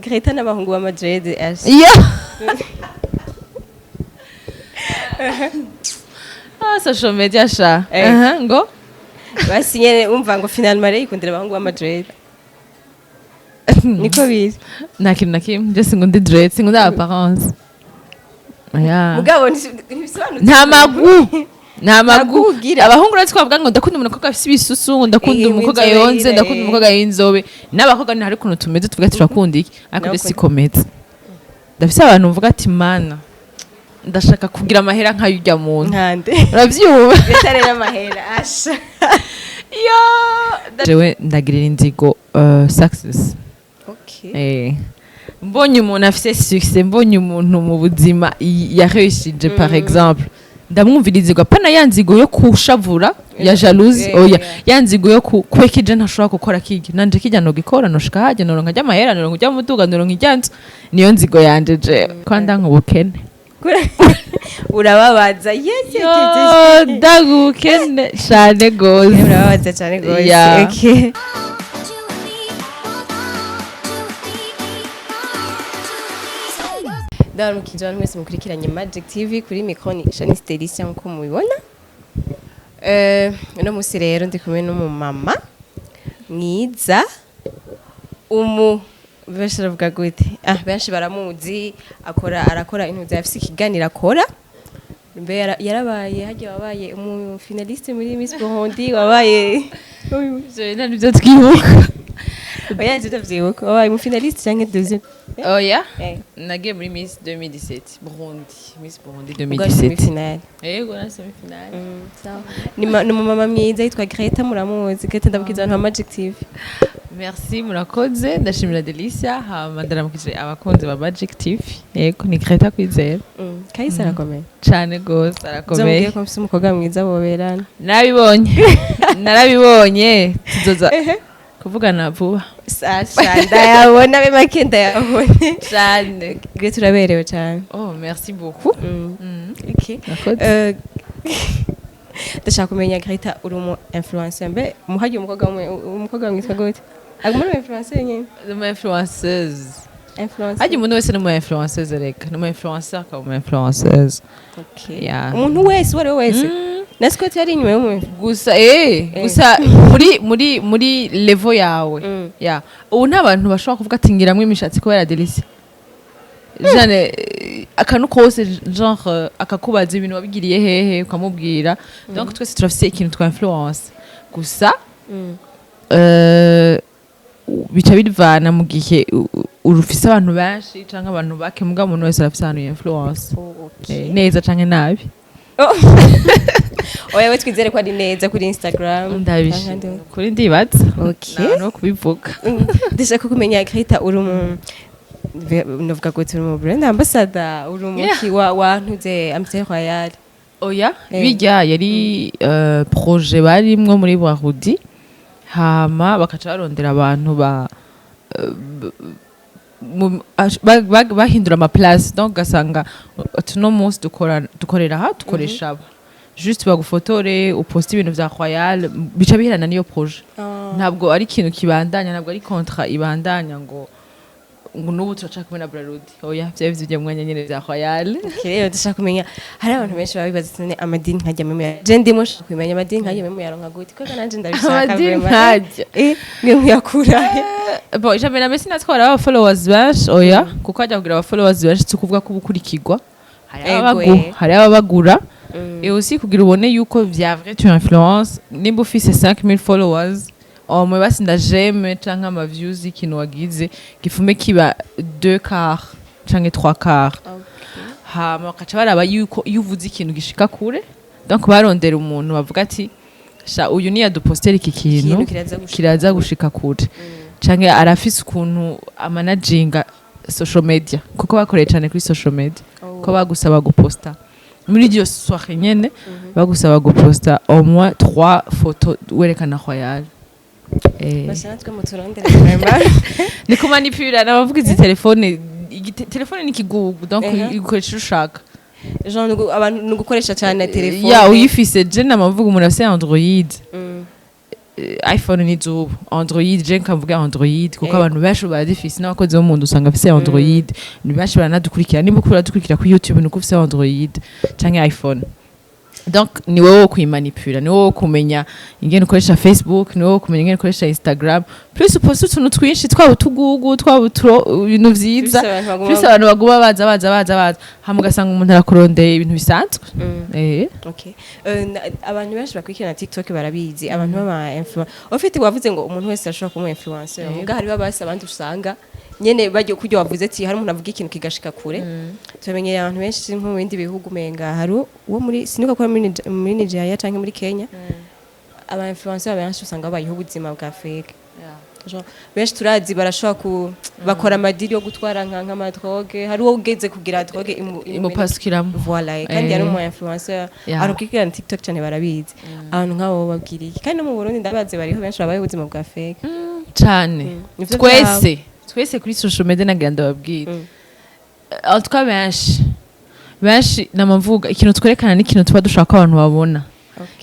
Greta n'abahungu b'amadrede asha. Yeah. Ah, social media sha. Aha, ngo Basi nyene umva ngo finalement rero yikundira abahungu b'amadrede, niko bizi. Nta kintu na kimwe, je sinkunda dread, sinkunda apparence. Yeah. Mugabo ntibisobanutse. Nta magu. Nta magu. Magu ugira. Abahungu rero twavuga ngo ndakunda umukobwa afise ibisusu, ngo ndakunda umukobwa w'inzobe, yonze, ndakunda umukobwa w'inzobe. N'abakobwa ni hari ukuntu tumeze tuvuga turakunda iki, ariko je Nawe sikomeza. Ndafise abantu mvuga ati: "Mana, ndashaka kugira amahera nk'ayurya muntu." Nkande? Uravyumva? Greta rero amahera asha. Yo, jewe ndagirira inzigo success. Mbonye umuntu afise succès, mbonye umuntu mu buzima yaréussije par exemple, ndamwumvira inzigo, apana ya nzigo yo kushavura ya jalousie, oya, ya nzigo yo kubeka ije ntashobora gukora kirya, nanje kirya nogikora, noshika harya, noronka rya mahera, noronka urya muduga, noronka irya nzu. Niyo nzigo yanje jewe, ko ndanka ubukene. Urababaza, yes. Yo, ndagukene cane gose. Urababaza cyane gose. Yeah. Okay. Ndabaramukije abantu mwese mukurikiranye Magic TV. Kuri micro ni Shanice Delicia, nkuko mubibona. Uno musi rero ndi kumwe n'umumama mwiza, umu benshi baravuga gute, benshi baramuzi, akora, arakora intuzi, afise ikiganiro akora. Mbe yarabaye harya wabaye umu finaliste muri Miss Burundi, wabaye Ivyo bintu nivyo twibuka. Oya, nje ndavyibuka, wabaye umu finaliste canke deuxième? Oya. Nagiye muri Miss 2017 Burundi, Miss Burundi Ubwo ari 2017. Semi-finale. Yego, na semi finale. Ni umumama mwiza yitwa Greta, muramuzi. Greta, ndabukiza abantu ba Magic TV. Merci, murakoze. Ndashimira Delicia, hama ndaramukije abakunzi ba Magic TV. Yego, ni Greta Kwizera. Kahise arakomeye. Cane gose. Uzamubwiye Arakomeye. ko mfise umukobwa mwiza boberana. Narabibonye, narabibonye, tuzoza kuvugana vuba. Sasha, ndayabona, be make ndayabone. Cane. Greta, uraberewe cyane. Oh, merci beaucoup. Okay. Murakoze. Ndashaka kumenya, Greta, uri umu influencer. Mbe muhagiye umukobwa mwitwa gute? Aguma ari umu influencer nyene? Umu influenceuse. Influencer. Harya umuntu wese ni umu influenceuse, reka ni umu influencer akaba umu influenceuse. Okay. Yeah. Umuntu wese, uwo ari we wese, na Scott yari inyuma y'umu Gusa gusa muri level yawe. Ya, ubu nta bantu bashobora kuvuga ati ngiramwo imishatsi kubera Delicia Jeanne, akantu kose genre akakubaza ibintu wabigiriye hehe, ukamubwira. Donc twese turafise ikintu twa influence, gusa bica bivana mu gihe urufise abantu benshi canke abantu bake, mugabo umuntu wese arafise ahantu influence. Neza canke nabi. Oh. Oya, we twizere ko ari neza kuri Instagram. Ndabishima kuri, ndibaza. Okay. No kubivuga. Ndashaka kumenya, Greta, uri umu novuga gute, uri umu brand ambassador, uri umuki wa ntuze Amstel Royal? Oya. Bijya yari projet barimwo muri Brarudi, hama bakaca barondera abantu ba bahindura ama place, donc ugasanga tuno munsi dukora, dukorera aha, dukoresha aba, juste bagufotore, uposte ibintu vya Royal, bica biherana n'iyo projet. Ntabwo ari ikintu kibandanya, ntabwo ari contrat ibandanya ngo n'ubu turaca kumwe na Brarudi. Oya, vyari vy'urya mwanya nyene vya Royal. Okay, rero ndashaka kumenya, hari abantu benshi baba bibaza ati: "None amadini nkajya mwe je ndimo nshaka kumenya amadini nkajya mwe muyaronka gute?" Kuko nanje ndabishaka. Amadini Vraiment. nkajya. Mwe muyakura he? Bon, ijambo na mbese natwara aba followers benshi, oya, kuko hajya kugira aba followers benshi si ukuvuga ko uba ukurikirwa. Hari hari ababagura. Et aussi kugira ubone yuko vya vrai tu influence, nimba ufise 5000 followers, au moins basi nda j'aime canke ama views ikintu wagize gifume kiba 2 quarts canke 3 quarts, hama bakaca baraba yuko iyo uvuze ikintu gishika kure. Donc barondera umuntu bavuga ati: "Sha, uyu ni yadupostera iki kintu, Ikintu kiraza gushika kiraza gushika kure," canke arafise ukuntu amanaginga social media, kuko bakoreye cane kuri social media, ko bagusaba guposta muri iryo soirée nyene, bagusaba guposta au moins 3 photos werekana Royal. Basa natwe muturondere vraiment. Ni kumanipula nabavuga izi telefone, telefone ni ikigugu, donc igukoresha icyo ushaka. Genre abantu ni ugukoresha cyane telefone. Ya, uyifise, je namavuga umuntu afise Android. iPhone ni zubu, Android, je nkavuga Android kuko Ego. abantu benshi barazifise, n'abakozi bo mu nzu usanga afise Android. Ni benshi baranadukurikira. Nimba uko uradukurikira kuri YouTube, nuko ufise Android canke iPhone. Donc ni wowe wo kuyimanipula, ni wowe wo kumenya ingene ukoresha Facebook, ni wowe wo kumenya ingene ukoresha Instagram. Plus uposta utuntu twinshi, twaba utugugu, twaba ibintu vyiza, Plus abantu baguma plus abantu baguma baza, baza, baza, baza, hama ugasanga umuntu arakurondeye ibintu bisanzwe. Okay. Abantu benshi bakurikirana TikTok barabizi, abantu baba influencer. Ufite wavuze ngo umuntu wese ashobora kuba influencer. Muga hariho abasi abandi usanga nyene baryo kuryo wavuze ati hari umuntu avuga ikintu kigashika kure. Turamenyereye abantu benshi nko mu bindi bihugu, menga hari uwo muri, sinibuka ko ari muri Nigeria canke muri Kenya. Aba influencer benshi usanga babayeho ubuzima bwa fake. Genre, benshi turazi barashobora ku bakora amadiri yo gutwara nk'ama drogue. Hari uwo ugeze kugira drogue imupasukiramo. Voilà, kandi yari umu influencer. Abantu bakurikirana TikTok cyane barabizi. Abantu nk'abo babwira iki? Kandi no mu Burundi ndabazi bariho benshi babaye ubuzima bwa fake. Cane. Nivyo. Twese, twese kuri social media, nagira ndababwira, en tout cas benshi benshi namavuga ikintu twerekana n'ikintu tuba dushaka ko abantu babona.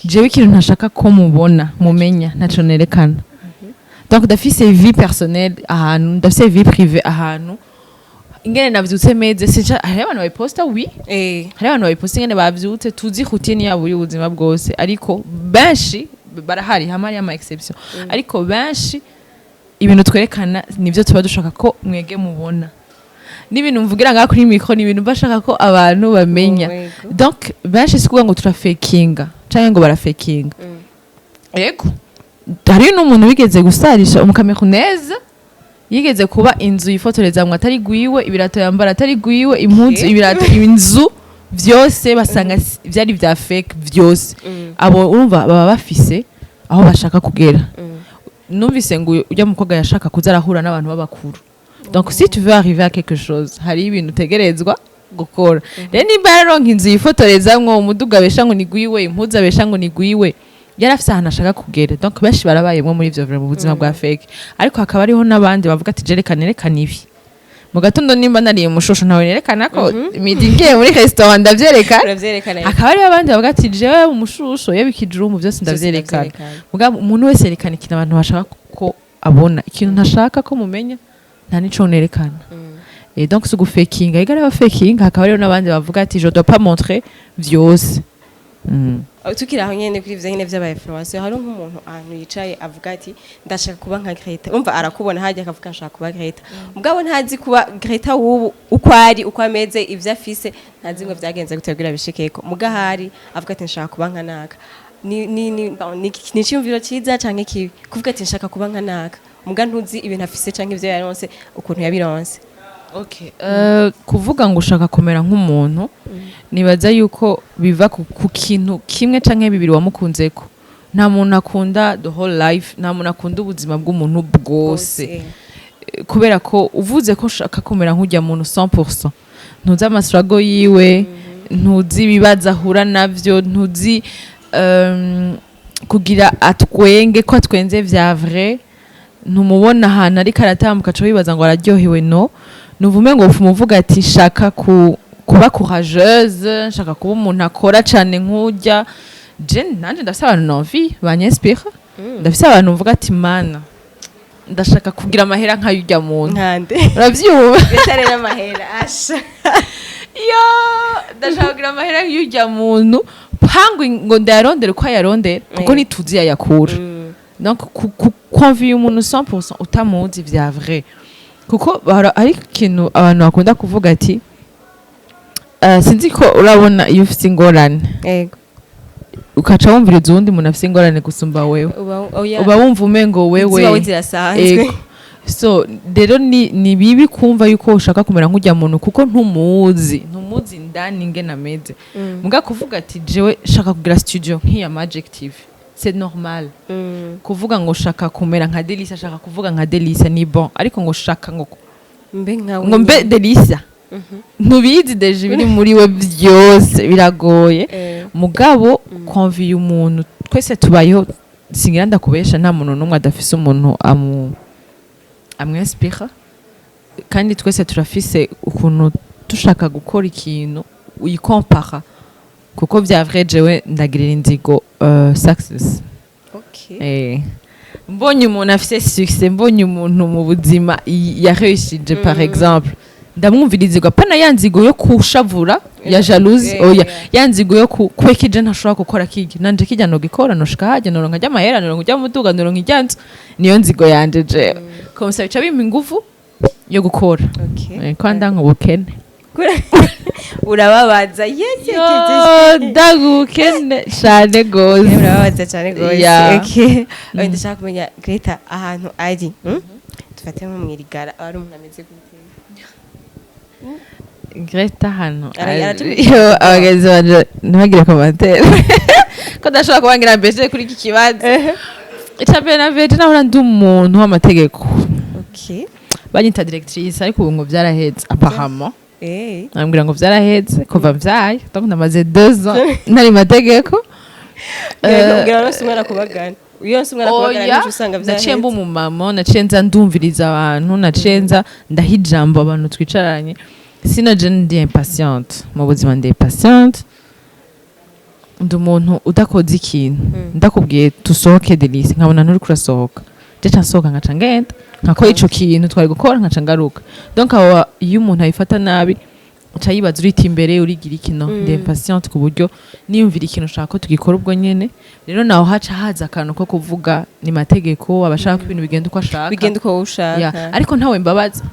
Jewe ikintu ntashaka ko mubona, mumenya, ntaco nerekana. Donc ndafise vie personnelle ahantu, ndafise vie privée ahantu, ingene navyutse meze sinca. Hariho abantu babiposta, oui. Hariho abantu babiposta ingene bavyutse, tuzi routine yabo y'ubuzima bwose, ariko benshi barahari, hama hariyo ama exception, ariko benshi ibintu twerekana nivyo tuba dushaka ko mwege mubona. N'ibintu mvugira ngaha kuri micro ni ibintu mba shaka ko abantu bamenya. Donc benshi si kuvuga ngo turafekinga canke ngo barafekinga. Yego, hariyo n'umuntu wigeze gusarisha, umukameruneze yigeze kuba inzu yifotorezamwo atari gwiwe, ibirato yambara atari gwiwe, impuzu, ibirato, inzu, vyose basanga vyari vya fake vyose. Abo urumva baba bafise aho bashaka kugera. Numvise ngo ujya mukobwa yashaka kuza arahura n'abantu b'abakuru. Donc si tu veux arriver à quelque chose, hari ibintu utegerezwa gukora. Rero nimba yararonka inzu yifotorezamwo, umuduga abesha ngo ni gwiwe, impuzu abesha ngo ni gwiwe, yari afise ahantu ashaka kugera. Donc benshi barabayemwo muri ivyo mu buzima bwa fake, ariko hakaba hariho n'abandi bavuga ati jerekana, nerekana ibi mu gatondo. Nimba nariye umushusho, ntawe nerekana ko midi ngiye muri restaurant, ndavyerekana. Uravyerekana. Hakaba hariho abandi bavuga ati jewe umushusho, yaba ikijumbu, byose ndavyerekana. Ndavyerekana. Mugabo umuntu wese yerekana ikintu abantu bashaka ko abona. Ikintu ntashaka ko mumenya, nta nico nerekana. Et donc si ugufekinga, ega n'abafakinga, hakaba hariho n'abandi bavuga ati je dois pas montrer vyose. Tukiri aho nyene kuri ivyo nyene vy'aba influencer, hari nk'umuntu ahantu yicaye avuga ati ndashaka kuba nka Greta. Umva, arakubona hajya akavuga nshaka kuba Greta, mugabo ntazi kuba Greta w'ubu uko ari, uko ameze, ivyo afise, ntazi ngo vyagenze gute kugira bishikeko. Mugahari avuga ati nshaka kuba nka naka. Ni iciyumviro ciza canke kibi kuvuga ati nshaka kuba nka naka, muga ntuzi ibintu afise canke ivyo yaronse, ukuntu yabironse? Okay. Kuvuga ngo ushaka kumera nk'umuntu, nibaza yuko biva ku kintu kimwe canke bibiri wamukunzeko. Nta muntu akunda the whole life, nta muntu akunda ubuzima bw'umuntu bwose. Kubera ko uvuze ko ushaka kumera nk'ujya muntu 100%, ntuzi amasirago yiwe, ntuzi ibibazo ahura navyo, ntuzi kugira atwenge ko atwenze vya vrai, ntumubona ahantu ariko aratambuka aca wibaza ngo araryohewe. No nuvume ngo ufuma uvuga ati shaka kuba courageuse, nshaka kuba umuntu akora cane nk'urya. Je nanje ndafise abantu n'envie banyinspire, ndafise abantu mvuga ati mana, ndashaka kugira amahera nk'ayurya muntu. Nkande? Uravyumva? Greta rero amahera asha. Yo, ndashaka kugira amahera y'urya muntu, pangu ngo ndayarondere uko ayarondera, kuko ntituzi yayakura. Donc kwenvier umuntu 100% utamuzi vya vrai, kuko hari ikintu abantu bakunda kuvuga ati sinzi ko urabona iyo ufite ingorane, ukaca wumviriza uwundi muntu afite ingorane gusumba wewe, uba oya, uba wumva umengo wewe izibawe zirasanzwe. Ego. So rero ni bibi kumva yuko ushaka kumera nk'ujya muntu, kuko ntumuzi indani ingene ameze. Muga kuvuga ati jewe shaka kugira studio nk'iya Magic TV, c'est normal. Kuvuga ngo shaka kumera nka Delisa, shaka kuvuga nka Delisa, ni bon, ariko ngo shaka ngo mbe nkawe ngo mbe Delisa, ntubizi déjà ibiri muri we byose, biragoye. Mugabo kwenvier umuntu, twese tubayeho, singira ndakubesha, nta muntu n'umwe adafise umuntu amwinspira, kandi twese turafise ukuntu dushaka gukora ikintu uyikompara, kuko vya vrai jewe ndagirira inzigo success. Mbonye umuntu afise succès, mbonye umuntu mu buzima yaréussije, par exemple, ndamwumvirizirwa pana ya nzigo yo kushavura, ya jalousie, oya, ya nzigo yo kubeka ije ntashobora gukora kirya, nanje kirya nogikora, noshika harya, noronka ry'amahera, noronka ujya muduga, noronka ijya nzu. Niyo nzigo yanje jewe. Comme ça bica bimpa inguvu yo gukora. Ko ndanka ubukene. Urababaza, yes, yes, yes, Yo, ndagukene cane gose. Urababaza cyane gose. Yeah. Okay. Ndashaka kumenya Greta ahantu ari, Dufate nko mwirigara, aba ari umuntu ameze gute? Greta hano Yo, abagenzi banje ntibagire commentaire ko ndashobora kubangira mbese kuri iki kibazo. Icya mbere na mbere, nahora ndi umuntu w'amategeko. Banyita directrice, ariko ubu ngo vyaraheze apparemment. Bambwira ngo vyaraheze kuva mvyaye, donc ndamaze 2 ans ntari mategeko. Ngira yose umwana kubagana, iyo yose umwana kubagana, Oya, nico usanga naciye mba vyaheze. umumama, naciye nza ndumviriza abantu, naciye nza ndaha ijambo abantu twicaranye. Sino je ndi impatiente mu buzima, ndi impatiente, ndi umuntu udakoze ikintu. Ndakubwiye tusohoke, Delise, nkabona nturi kurasohoka, je ca nsohoka, nkaca ngenda nkakora ico kintu twari gukora, nkaca ngaruka. Donc aho iyo umuntu ayifata nabi, uca yibaza urita imbere, urigira ikino. Ndi impatiente ku buryo niyumvira ikintu ushaka ko tugikora ubwo nyene. Rero naho haca haza akantu ko kuvuga ni mategeko, abashaka ko ibintu bigenda uko ashaka. Bigenda uko wowe ushaka. Ya, ariko ntawe mbabaza,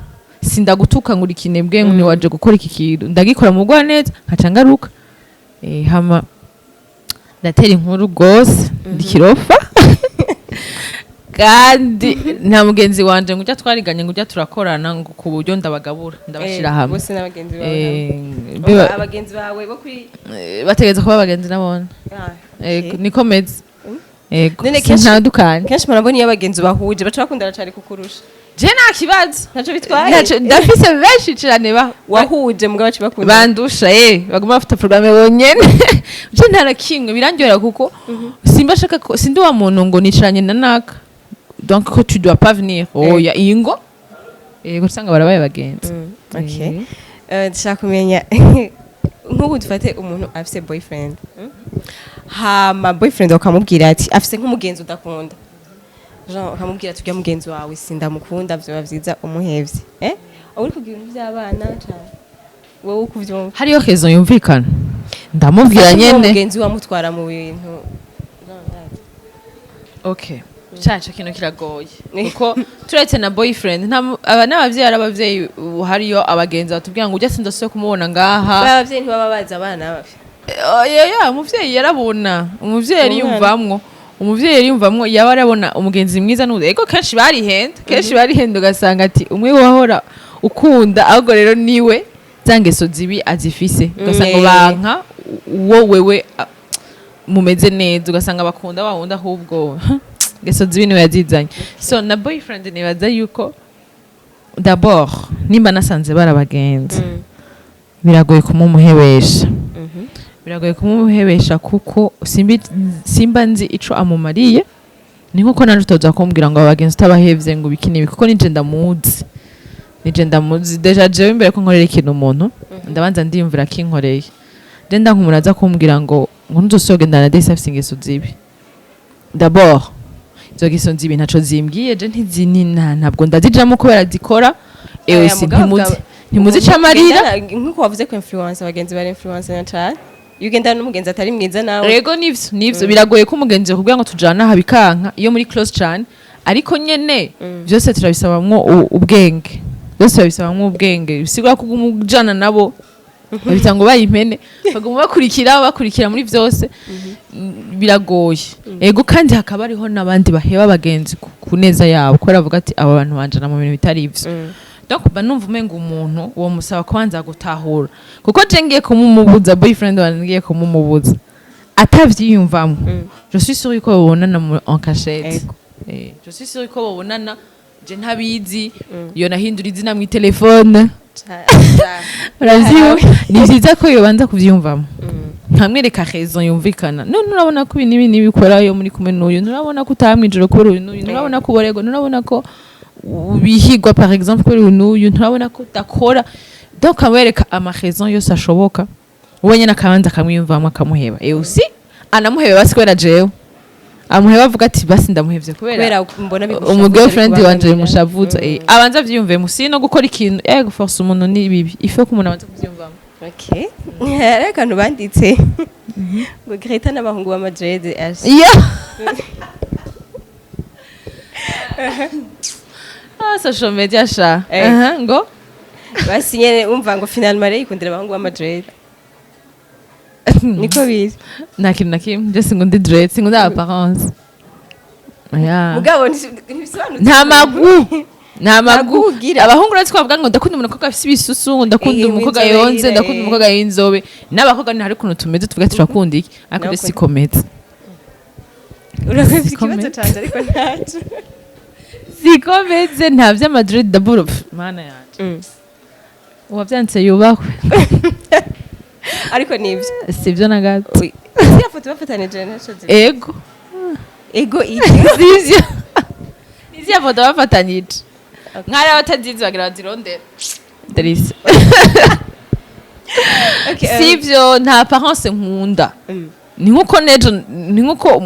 sindagutuka ngo uri kinebwe, ngo ntiwaje gukora iki kintu. Ndagikora mu neza, nkaca ngaruka. Hama ndatera inkuru rwose, ndi kirofa, kandi nta mugenzi wanje ngo ujya twariganye, ngo ujya turakorana, ngo ku buryo ndabagabura, ndabashira hamwe. Bose n'abagenzi bawe? Abagenzi bawe bo kuri Bategereza kuba abagenzi nabone. Ah, Ego, okay. niko meze. Ego, None sintandukanye. Kenshi murabona iyo abagenzi bahuje baca bakundana cyane kukurusha. Je nta kibazo. Ntaco bitwaye. Ndafise benshi cane ba Wahuje mugabo baca bakundana. Bandusha, baguma bafite programme bonyene. Je nta na kimwe, birandyohera kuko simba shaka ko sindi wa muntu ngo nicaranye na naka, donc ko tu dois pas venir. Oya, iyi ngo yego, usanga barabaye abagenzi. Okay. Ndashaka kumenya nk'ubu dufate umuntu afise boyfriend, Hama boyfriend ukamubwira ati afise nk'umugenzi udakunda, Jean, ukamubwira ati ujya mugenzi wawe sindamukunda, vyoba vyiza umuhevye, aho uri kugira ibintu vy'abana cane, wowe uko uvyumva? Hariyo raison yumvikana, ndamubwira. Ufate nk'uwo Nyene. mugenzi wamutwara mu bintu. Okay, caca kintu kiragoye kuko turetse na boyfriend, aba n'abavyeyi, ari abavyeyi, ubu hariyo abagenzi batubwira ngo ujya sindasuye kumubona ngaha. Abavyeyi ntibaba bazi abana babi. Oya, ya umuvyeyi yarabona, umuvyeyi yariyumvamwo, umuvyeyi yariyumvamwo, yaba arabona umugenzi mwiza n'uwo. Ego, kenshi barihenda, kenshi barihenda, ugasanga ati umwe wahora ukunda, ahubwo rero niwe za ngeso zibi azifise, ugasanga banka uwo wewe mumeze neza, ugasanga bakunda wa wundi, ahubwo ngeso zibi niwe yazizanye. So na boyfriend, nibaza yuko d'abord nimba nasanze barabagenzi, biragoye kumumuhebesha, biragoye kumumuhebesha kuko simba nzi ico amumariye. Ni nkuko nanje utoza kumbwira ngo abagenzi utabahevye ngo ibiki n'ibi, kuko nije ndamuzi, nije ndamuzi. Déjà jewe imbere ko nkorera ikintu umuntu, ndabanza ndiyumvira kinkoreye. Je ndanka umuntu aza kumbwira ngo ntuzosogendana na Desi, afise ingeso zibi. D'abord izo ngeso zibi ntaco zimbwiye je, ntizinina, ntabwo ndazijamo kubera zikora. Ewe, Oya, si mugabo ntimuzi, ntimuzi ico amarira. Nk'uko wavuze ko influence, abagenzi bari influence na cane, iyo ugendana n'umugenzi atari mwiza nawe. Rego nivyo, biragoye ko umugenzi kugira ngo tujane aha bikanka iyo muri close cane, ariko nyene byose turabisabamwo ubwenge, byose turabisabamwo ubwenge. Bisigura ko uguma ujana nabo, babita ngo bayimpene, baguma bakurikira, bakurikira muri byose. Biragoye ego, kandi hakaba hariho n'abandi baheba abagenzi ku neza yabo, kubera bavuga ati aba bantu banjana mu bintu bitari ivyo. Donc mba numva umenga umuntu uwo musaba kubanza gutahura, kuko je ngiye kumumubuza, boyfriend wanje ngiye kumumubuza atavyiyumvamo, je suis sûre yuko babonana en cachette. Je suis sûre yuko babonana je ntabizi, iyo nahindura izina mu telefone. Uravyumva, ni vyiza ko yobanza kuvyiyumvamo, nkamwereka raison yumvikana. None urabona ko ibi n'ibi n'ibikora iyo muri kumwe n'uyu, nturabona ko utaha mw'ijoro kubera uyu n'uyu, nturabona ko uborego, nturabona ko bihigwa par exemple kubera uyu n'uyu, nturabona ko udakora. Donc amwereka ama raison yose ashoboka, we nyene akabanza akamwiyumvamo, akamuheba. Et aussi anamuheba basi kubera jewe. Amuheba avuga ati: "Basi ndamuhevye kubera Kubera mbona bigushavuza, umu girlfriend ariko wanje bangamira. bimushavuza." Abanza avyiyumvemo, si no gukora ikintu force umuntu ni bibi, il faut ko umuntu abanza kuvyiyumvamo. Okay, hari akantu banditse ngo Greta n'abahungu b'ama dreads asha. Yeah. Ah, social media sha. Aha, ngo Basi nyene umva ngo finalement rero yikundira abahungu b'ama dreads, niko bizi. Nta kintu na kimwe, je sinkunda dread, sinkunda apparence. Yeah. Mugabo ntibisobanutse. Nta magu, nta magu. Ugira. Abahungu uretse ko bavuga ngo ndakunda umukobwa afise ibisusu, ngo ndakunda umukobwa w'inzobe, yonze, ndakunda umukobwa w'inzobe. N'abakobwa ni hari ukuntu tumeze, tuvuga turakunda iki, ariko Nawe je sikomeze. Urakoze ikibazo Sikomeze. canje, ariko ntaco. Sikomeze, nta vy'ama dread d'abord. Pff, mana yanje, uwavyanditse yubahwe. Ariko nivyo? Sivyo na gato. Ziriya foto bafatanije ntaco Ego. Ego iki? Sivyo, niziya foto bafatanyije, mwari abatazizi bagira bazirondera. Delise. Okay, Sivyo, nta apparence nkunda. Ni nkuko nejo, ni nkuko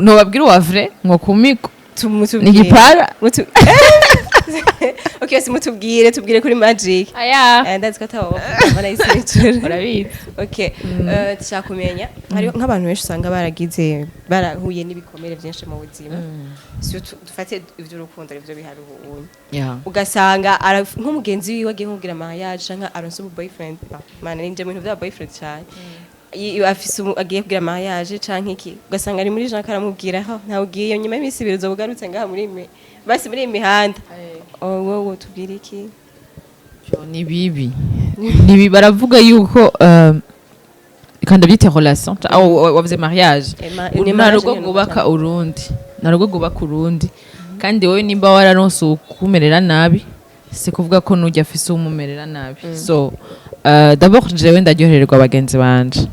nobabwira uwa vrai ngo kumiko Tumutubwire. ni gipara. Okay, si mutubwire, tubwire kuri Magic. Aya. Ndazi ko atawo barayisecura. Urabizi. Okay, dushaka kumenya, hariho nk'abantu benshi usanga baragize, barahuye n'ibikomere byinshi mu buzima, surtout dufate iby'urukundo, arivyo bihari ubu, ugasanga nk'umugenzi wiwe agiye kumubwira mariage canke aronse ubu boyfriend. Mana, ninje mu bintu vya boyfriend cyane. Afise agiye kugira mariage canke iki, ugasanga ari muri Jean karamubwira ho ntawe ugiye, nyuma y'iminsi 2 uzoba ugarutse ngaha muri basi muri iyi mihanda. Oh, wowe tubwira iki? Jo, ni bibi, ni bibi. Baravuga yuko kandi byite relation, aho wavuze mariage, Ni nta mariage rugo nyene. rwubaka urundi, nta rugo rwubaka urundi. Kandi wowe nimba wararonse ukumerera nabi, si kuvuga ko nujya afise umumerera nabi. So d'abord jewe ndaryohererwa abagenzi banje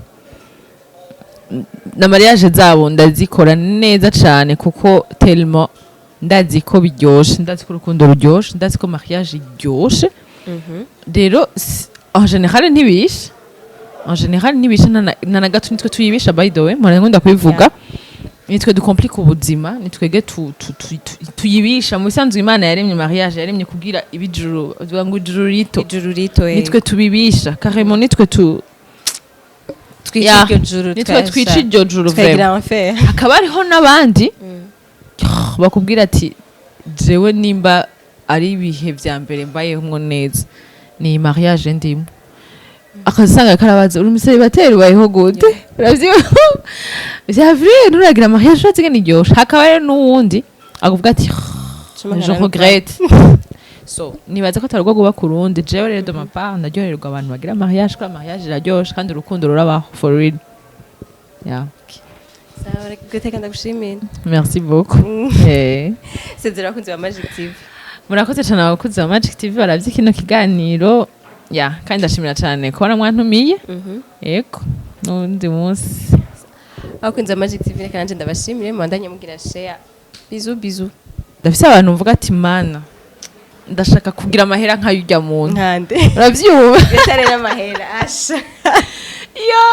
na mariage zabo, ndazikora neza cane kuko tellement ndazi ko biryoshe, ndazi ko urukundo ruryoshe, ndazi ko mariage iryoshe. Rero en général ntibishe, en général ntibishe na gato. Nitwe tuyibisha, by the way, mpora nkunda kubivuga, nitwe dukomplika ubuzima, nitwege tuyibisha. Mu bisanzwe Imana yaremye mariage, yaremye kugira ibijuru, bavuga ngo ijuru rito. Ijuru rito. Nitwe tubibisha carrément, nitwe tu Twica iryo juru. Nitwe twica iryo juru tukagira vraiment. Enfer. Hakaba hariho n'abandi bakubwira ati: "Jewe nimba ari ibihe vya mbere mbayehomwo neza ni mariage ndimo." Akasanga karabaza: "Uri umu célibataire, ubayeho gute? Uravyibuka vya vrai, nturagira mariage, urazi ingene iryoshe?" Hakaba rero n'uwundi akuvuga ati: "Je regrette." So nibaza ko atarwo rwubaka urundi. Jewe rero de ma part ndaryohererwa abantu bagira mariage, kuko mariage iraryoshe kandi urukundo rurabaho for real, yeah. Sawa, guteka ndagushimira. Merci beaucoup. Sezera abakunzi ba Magic TV. Murakoze cyane abakozi ba Magic TV baravye kino kiganiro ya, kandi ndashimira cyane kubona mwantumiye. Yego, n'undi munsi. Abakunzi ba Magic TV, reka nanje ndabashimire, mubandanye mugira share. Bisous, bisous. Ndafise abantu mvuga ati: "Mana, ndashaka kugira amahera nk'ayurya muntu." Nkande? Uravyumva? Greta rero amahera asha. Yo.